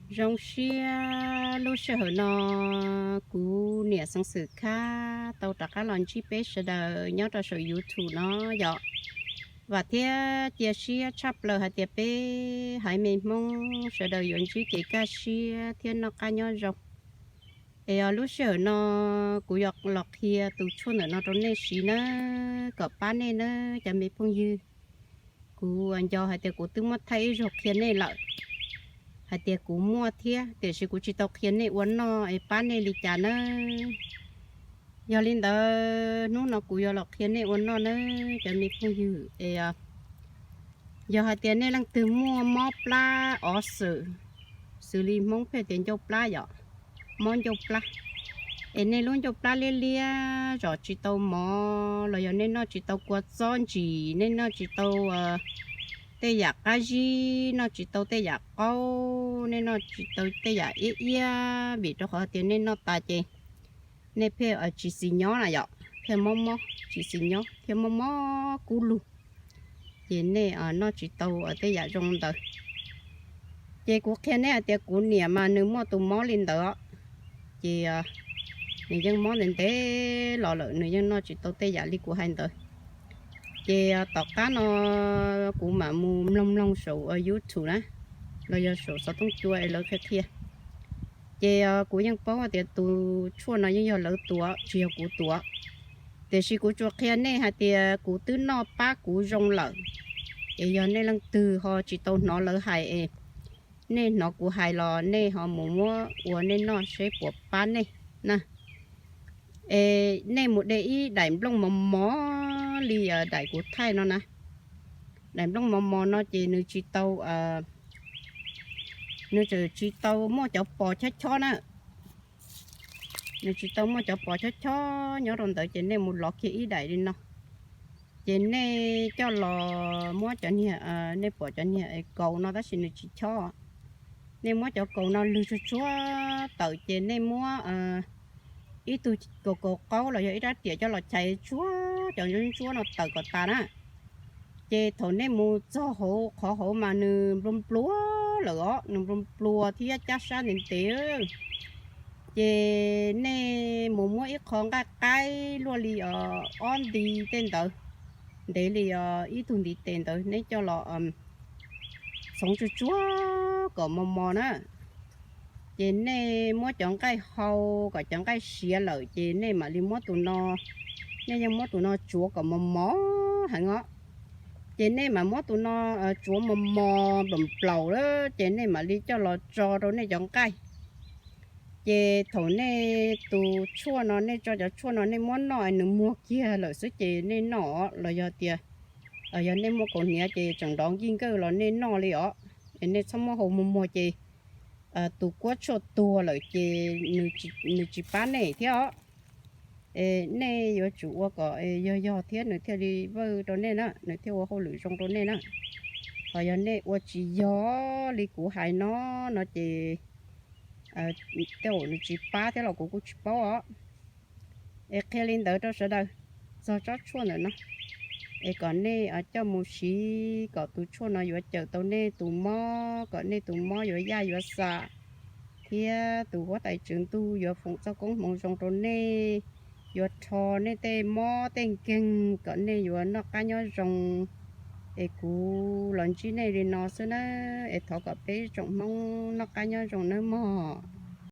Zoo siab lub sij hawm no kuv niam Xeev Xwm Khab tau rov qab los ntsib peb sawv daws nyob rau saum YouTube no yom. Vam thiab cia siab tshaj plaws hais tias peb haiv me Hmoob sawv daws yuav ntsib kev kaj siab thiab noj qab nyob zoo. Es lub sij hawm no kuv yuav los qhia tus tshuaj ntawm no rau nej siv nawb, kom pab nej nawb cov me phooj ywg. Kuv nco hais tias kuv twb muab thaij ib zaug qhia nej lawm hais tias kuv muaj thiab, tiam sis kuv tsis tau qhia nej ua noj es pab nej li cas nawb. Yog li ntawd hnub no kuv yuav los qhia nej ua noj nawb cov me phooj ywg. Es yog hais tias nej leej twg muaj mob plab ov xwm, xws li Hmoob pheej tias ncauj plab yom, mob ncauj plab, es nej lub ncauj plab liab liab zom tsis tau mov los yog nej noj tsis tau kua txob ntsim, nej noj tsis tau tej yam qab zib, noj tsis tau tej yam qaub, nej noj tsis tau tej yam iab iab vim rau qhov tias nej noj tas ces nej pheej tsis xis nyob na yom, pheej mob mob tsis xis nyob thiab mob mob kub lug, ces nej noj tsis tau tej yam zoo ntawd. Ces kuv qhia nej hais tias kuv niam mas nws muaj tus mob li ntawd, ces nws yeej mob ntev ntev los lawm, nws yeej noj tsis tau tej yam li kuv hais ntawd. Ces tom qab no kuv mam mus mloog mloog saum YouTube na, los yog saum xov tooj cua es lawv qhia qhia. Ces kuv yeej paub tias tus tshuaj no yeej yog lawv tua tsis yog kuv tua, tiam sis kuv tsuas qhia nej hais tias kuv twb noj pab kuv zoo lawm. Es yog nej leej twg ho tsis tau hnov lawv hais es nej hnov kuv hais los nej ho mus muab ua nej noj seb puas pab nej na. Es nej mus de ib daim nplooj mos mos li daim kuv thaij no na. Daim nplooj mos mos no ces nws tsis tau, nws tsis tau muaj cov pos chob chob na. Nws tsis tau muaj cov pos chob chob nyob rau ntawd, ces nej mus lov kiag ib daim li no. Ces nej coj los muab cov niag, nej pom cov niag kaus no tab sis nws tsis chob. Nej muab cov kaus no lwg tsuag tsuag tawm ces nej muab ib tug kaus kaus qaub los yog ib rab riam coj los chais tsuag cov ntsuab ntsuab no tawm kom tas na. Ces thaum nej mus txog hauv qhov hauv mas nws nplua nplua lawm os, nws nplua nplua thiab cab sab ntev ntev. Ces nej mus muab ib qho nqaij qaib luaj li ob nti tej ntawd, ntev li ib tug ntiv tes ntawd, nej coj los txhoov tsuag tsuag kom mos mos na. Ces nej muab cov nqaij hau kom cov nqaij siav lawm ces nej mam li muab tus no, nej yeej muab tus no tsuav kom mos mos heev os. Ces nej mam muab tus no tsuav mos mos nplaum nplaum lawm ces nej mam li coj los tso rau nej cov nqaij. Ces thaum nej tus tshuaj no, nej tso cov tshuaj no nej muab noj nws muag kiag lawm xwb ces nej noj, los yog tias yog nej muaj kaus hniav ces tseem nrov nkij nkawj los nej noj li os. Es nej txhob muab hau muag muag ces tus kuab tshuaj tuag lawm ces nws tsis pab nej thiab os. Es nej yuav tsum ua kom yog yog thiab nws thiaj li vawj rau nej na, nws thiaj ua hauj lwm zoo rau nej na. Ho yog nej ua tsis yog li kuv hais no, no ces tej zaum nws tsis pab thiab los kuv kuj tsis paub os. Es qhia li ntawd rau sawv daws txog tsob tshuaj ntawm no, es kom nej coj mus siv kom tus tshuaj no yuav cawm tau nej tus mob, kom nej tus mob yuav yaj yuav xam, thiab tus huab tais tswv ntuj yuav foom txoj koob hmoov zoo rau nej, yuav rho nej tej mob tej nkeeg kom nej yuav noj qab nyob zoo. Es kuv los ntsib nej li no xwb na, es thov kom peb tsoom Hmoob noj qab nyob zoo nawb mog.